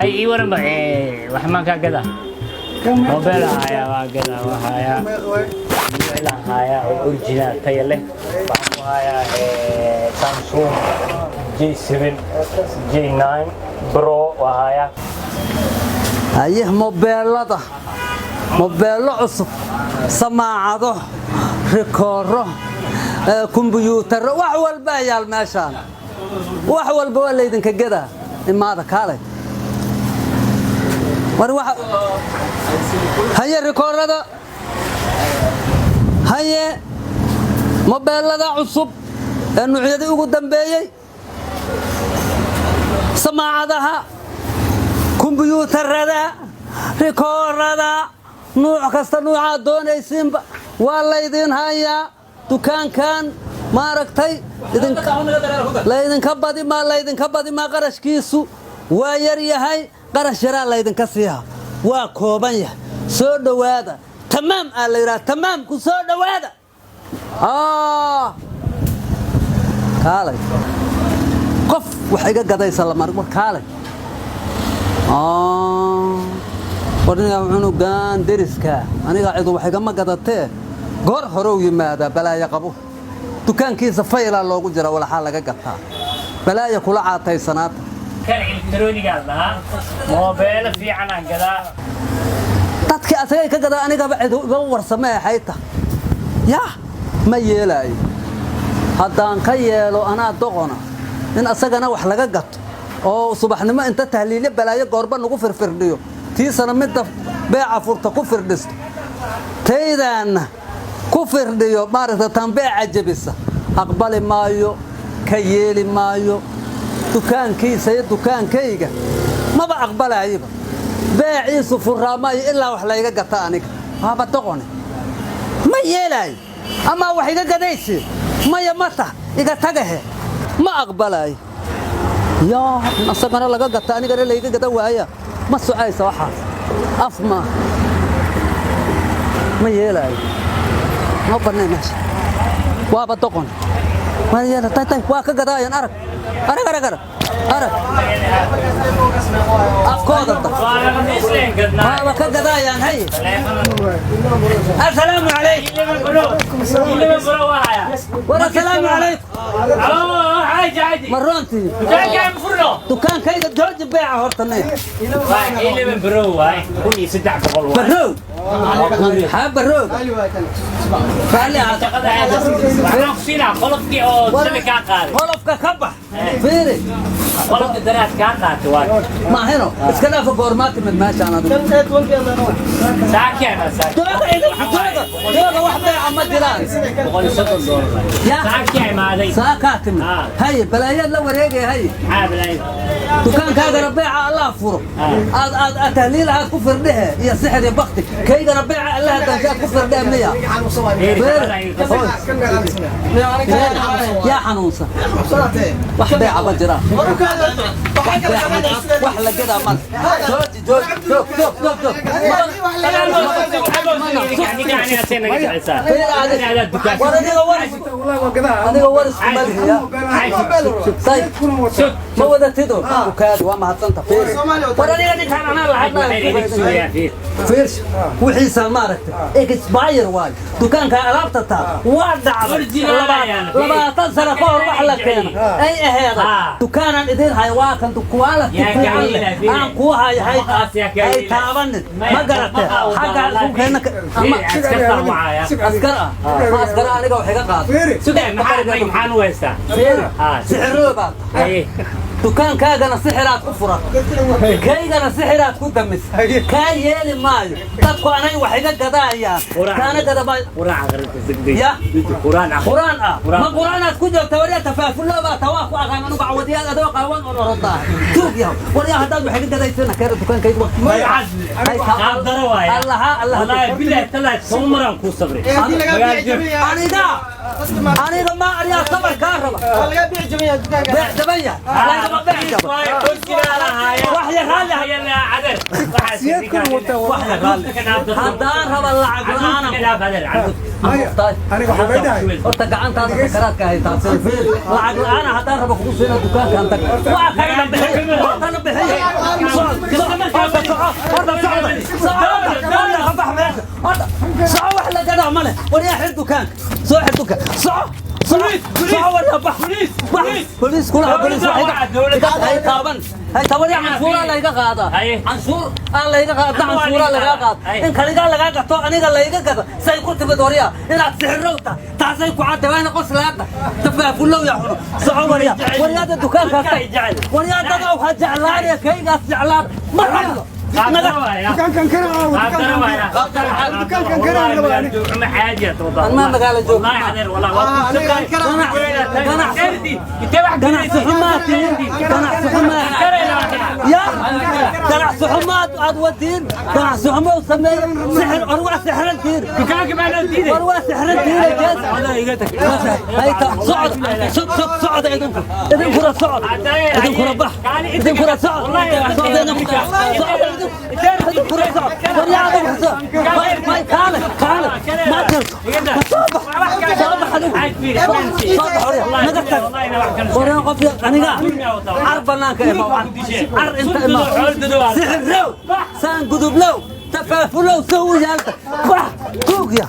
Ay, ii waranba, wax maan kaa gadaa? Mobile haya, waa gadaa, waa hayaa, mobile hayaa oo original tayo leh. Waxaan ku hayaa Samsung J7, J9 Pro waa hayaa. Haye, mobeelada, mobeello cusub, samaacado, rikooro, kumbuyuutarro, wax walba yaal meeshaan. Wax walba waa laydinka gadaa. Imaada, kaalay. War waxa haye, rikoorada haye, mobeelada cusub ee nuucyadii ugu dambeeyey, samaacadaha, kumbuyuutarada, rikoorada, nuuc kasta, nuucaad doonaysiinba waa laydin hayaa. Dukaankan maaragtay laydinka badi maa, laydinka badi maa. Qarashkiisu waa yar yahay, qarash yaraa laydinka siiha, waa kooban yahay. Soo dhowaada. Tamaam aa la yidhaha, tamaam ku soo dhowaada. Kaalay, qof wax iga gadaysa lama. War kaalay. War ningaa cunugan deriska aniga cidu wax igama gadatee. Goor hore u yimaadaa, balaayo qabo. Dukaankiisa faylaa loogu jira, walaxaa laga gataa. Balaaya kula caataysanaata. Kan elektaroonigaa lahaa, moobeelo fiican aan gadaa. Dadkii asagay ka gadaa, anigaba cidu iga warsamee xayta. Yah, ma yeelaayo. Haddaan ka yeelo anaa doqona in asagana wax laga gato oo subaxnimo inta tahliilyo balaayo goorba nagu firfirdhiyo, tiisana midda beeca furta ku firdhisto, taydaanna ku firdhiyo, maaragta tan beeca jebisa, aqbali maayo, ka yeeli maayo. Dukaankiisa iyo dukaankayga maba aqbalaayaba. Beeciisu furaa maayo ilaa wax layga gata. Aniga waaba doqone, ma yeelaayo. Amaa wax iga gadaysi maya, ma tah iga tagahe, ma aqbalaayo. Yaa in asagana laga gata, anigana layga gada waaya, ma socaysa waxaas. Af ma ma yeelaayo, ma bannay meesha, waaba doqon. Ma yeela. Tay tay, waa ka gadaayan. Arag, arag, arag, arag, arag afkooda da. Waa raqiisleen gadnaa. Waaba ka gadaayaan. Hay, assalaamu calaykum. 11 Pro waa hayaa. War assalaamu calaykum. Caadi caadi. Ma roontii? Dukaankaan furno. Dukaankayga jooji beeca horta ne. Waa 11 Pro waay, 1300 waay. Barrow xaa, barrow raalli ahaad. Shaqada aad waxaan ku siinaa qolofkii oo shalay kaa qaaday. Qolofka ka bax, fiiri. Qolofka daraad kaa qaatay waa. Maahino, iska dhaafa. Goormaa timid meeshaan adigu? Saakeen saak. Jooga jooga jooga, wax beeca ma jiraan. $130. Ya. Saakii imaaday. Saakaa timid? Ah. Haye, balaayaad la wareegaya, haye. Maxaa bilaay? Dukaankaagana beeca Allah furo. Aad aad aad tahliil aad ku firdhehe iyo sixir iyo bakti, kaygana beeca Allah dansha aad ku firdhehe miya? Yaa xanuunsan? Wax beeca ma jiraan, wax la gadaa male. Jooji, jooji, joog, joog, joog, joog. War adiga waris, adiga waris kumalihiya. Tay ma wadatid ukaadi, waa mahadsanta. Fiiri, war adiga ninkaan anaa lacag. Fiirs wixiisa, maaragtay, expire waayo dukaanka alaabta taa waa dhacday 20 sano ka hor. Wax la keena ay aheeday dukaanaan idiin hayo, waa kan quality fiican leh aan kuu hayo. Hay taabanin, ma garatee? Xagga isku keena ama askar ah, ma askar aniga wax iga qaado. Fiiri, sixiroo baa tahay. Dukaankaagana sixiraad ku furan, kaygana sixiraad ku damis. Kaa yeeli maayo. Dadku anay wax iga gadaayaan, kaana gada maayo. Quraan aqrinta degdeg. Ya. Quraan aqri. Quraan ah ma quraanaad ku joogta? Waryaa, tafaafullo baa tawaa ku aqaan anugu. Cawadiyaad adoo qaawan oo orodaa tuug yahow. Waryaa, haddaad wax iga gadaysana keena dukaankayga. Qaabdaro waaya. Allaha, Allaha. Wallaahi billahi tallahi, 10 maraan kuu sabray. Aniga ma ariyaa sabar kaa raba. Beec jaban yahay, laygama beec jabo. Wax yar raalli ah. Wax yar raalli. Haddaan raba lacag la'aanan. Aniga waxaa bay dhahay. Horta gacantaada sakaraadka haytaa. Selfiil lacag la'aana haddaan raba kugu siina dukaankaan tag. Waa kayna bixiy, hortana bixiy. Horta soco, horta socda, soco, horta ka bax meesha, horta soco. Wax la gadaa ma leh. Waryaa, xir dukaanka, soo xir dukaan. Soco, soco, soco. Waryaa, bax, bax. Boliis kulaha, boliis wax iga hay taaban, hay taaban. Waryaa, canshuuraa layga qaadaa, canshuur aa layga qaada, canshuuraa lagaa qaada. In kaligaa lagaa gato, aniga layga gado, say ku timid? Waryaa, inaad sixirow tahay taasay ku cadda. Waana qos laada tafaafulow ya xuno. Soco waryaa, waryaada dukaankaas tag. Waryaa, dad ha jeclaanaya, kaygaas jeclaan ma rabno naga. Dukaankan kana aawo, dukaankan kana raba aniga. Anmaa magaalo joogto. Ganacsi xumaa tihiin, ganacsi xumaa ya ganacsi xumaad aad wadiin, ganacsi xumo u sameeye sixir. War waa sixrantiin, war waa sixrantiin. Hayta socod, socod, socod. Idinku, idinkuna socod, idinkuna bax, idinkuna socod, socod, idinku socod, idinkuna socod. War yaa adigu socod. May, may, kaale, kaale, ma jirto. Ma soo bax, soo bax adigu, soo bax. Waryaa, naga tag. Waryaa, qof aniga car banaanka ima, car inta ima. Sixirrow, saan gudublow, tafaafulow, sow yaalta, bax tuugya.